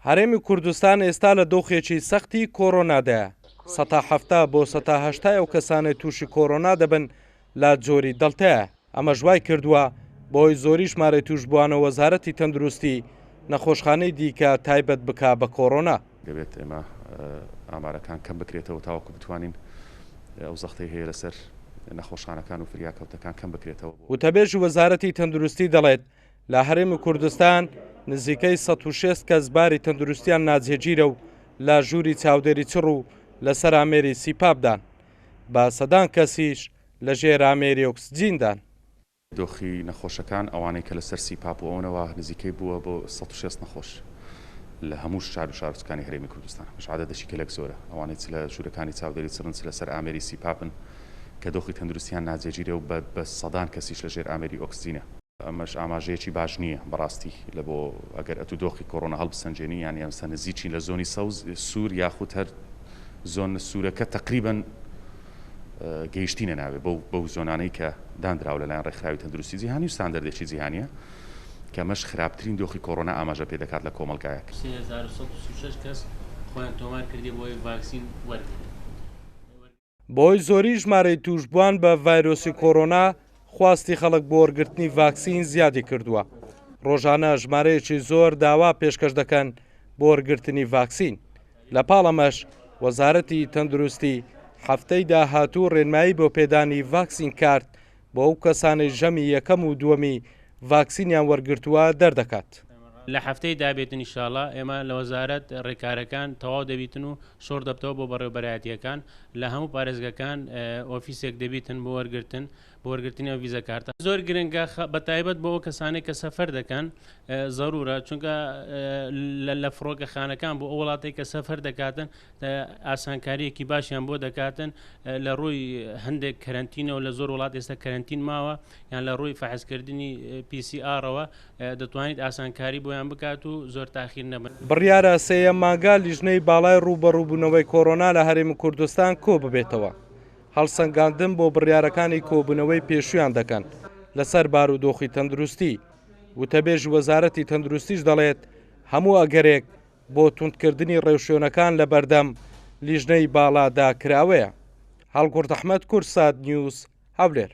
هەرێمی کوردستان ئێستا لە دۆخێکی سەختی کۆرۆنادایە، سەتا 70 بۆ سەتا هەشتای ئەو کەسانەی تووشی کۆرۆنا دەبن لە جۆری دەڵتایە، ئەمەش وای کردووە بەهۆی زۆری ژمارەی تووشبووانە وەزارەتی تەندروستی نەخۆشخانەی دیکە تایبەت بکا بە کۆرۆنا. دەبێت ئێمە ئامارەکان کەم بکرێتەوە تاوەکو بتوانین ئەو زەختەی هەیە لەسەر نەخۆشخانەکان و فریاکەوتەکان کەم بکرێتەوە. وتەبێژی وەزارەتی تەندروستی دەڵێت، لە هەرێمی کوردستان نزیکەی 160 کەس باری تەندروستیان ناجێگیرە و لە ژووری چاودێری چڕ و لەسەر ئامێری سیپاپدان، بە سەدان کەسیش لەژێر ئامێری ئۆکسجیندان. دۆخی نەخۆشەکان ئەوانەی کە لەسەر سیپاپ و ئەوەنەوە نزیکەی بووە بۆ 160 نەخۆش لە هەموو شار و شارۆچکانی هەرێمی کوردستان، ئەمەش عەدەدێکی گەلەک زۆرە، ئەوانەی چ لە ژوورەکانی چاودێری چڕن چ لەسەر ئامێری سیپاپن کە دۆخی تەندروستیان ناجێگیرە و بە سەدان کەسیش لەژێر ئامێری ئۆکسجینە. ئەمەش ئاماژەیەکی باش نییە بەڕاستی لە بۆ ئەگەر ئەتوو دۆخی کۆرۆنا هەڵبسەنگێنی یانی ئەمسە نزیکین لە زۆنی سەوز سوور یاخود هەر زۆن سوورەکە تەقریبەن گەیشتینە ناوێ بەو بەو زۆنانەی کە دانراوە لەلایەن ڕێکخراوی تەندروستی جیهانی و ستاندەردێکی جیهانیە کە ئەمەش خراپترین دۆخی کۆرۆنا ئاماژە پێ دەکات لە کۆمەڵگایەک. 3136 کەس خۆیان تۆمار کردیە بۆ ئەوەی ڤاکسین وەرگرن. بەهۆی زۆری ژمارەی تووشبووان بە ڤایرۆسی کۆرۆنا، خواستی خەڵک بۆ وەرگرتنی ڤاکسین زیادی کردووە، ڕۆژانە ژمارەیەکی زۆر داوا پێشکەش دەکەن بۆ وەرگرتنی ڤاکسین. لە پاڵ ئەمەش وەزارەتی تەندروستی هەفتەی داهاتوو ڕێنمایی بۆ پێدانی ڤاکسین کارت بۆ ئەو کەسانەی ژەمی یەکەم و دووەمی ڤاکسینیان وەرگرتووە دەردەکات. لە هەفتەی دابێتن ئیشاڵا ئێمە لە وەزارەت ڕێکارەکان تەواو دەبیتن و شۆڕ دەبتەوە بۆ بەڕێوەبەرایەتییەکان لە هەموو پارێزگەکان ئۆفیسێک دەبیتن بۆ وەرگرتن بۆ وەرگرتنی ئەو ڤیزە کارتە زۆر گرنگە بە تایبەت بۆ ئەو کەسانەی کە سەفەر دەکەن زەرورە چونکە لە فڕۆکەخانەکان بۆ ئەو وڵاتەی کە سەفەر دەکاتن ئاسانکاریەکی باشیان بۆ دەکاتن لە ڕووی هەندێک کەرەنتینەوە لە زۆر وڵات ئێستا کەرەنتین ماوە یان لە ڕووی فەحسکردنی PCR ەوە دەتوانیت ئاسانکاری بۆیان بکات و زۆر تاخیر نەبن. بڕیارە سێیەم مانگە لیژنەی باڵای ڕووبەڕووبوونەوەی کۆرۆنا لە هەرێمی کوردستان کۆببێتەوە، هەڵسەنگاندن بۆ بڕیارەکانی کۆبوونەوەی پێشوویان دەکەن لەسەر بارودۆخی تەندروستی، وتەبێژی وەزارەتی تەندروستیش دەڵێت، هەموو ئەگەرێک بۆ توندکردنی ڕێوشوێنەکان لەبەردەم لیژنەی باڵادا کراوەیە. هەڵگوڕد ئەحمەد، کوردسات نیوز، هەولێر.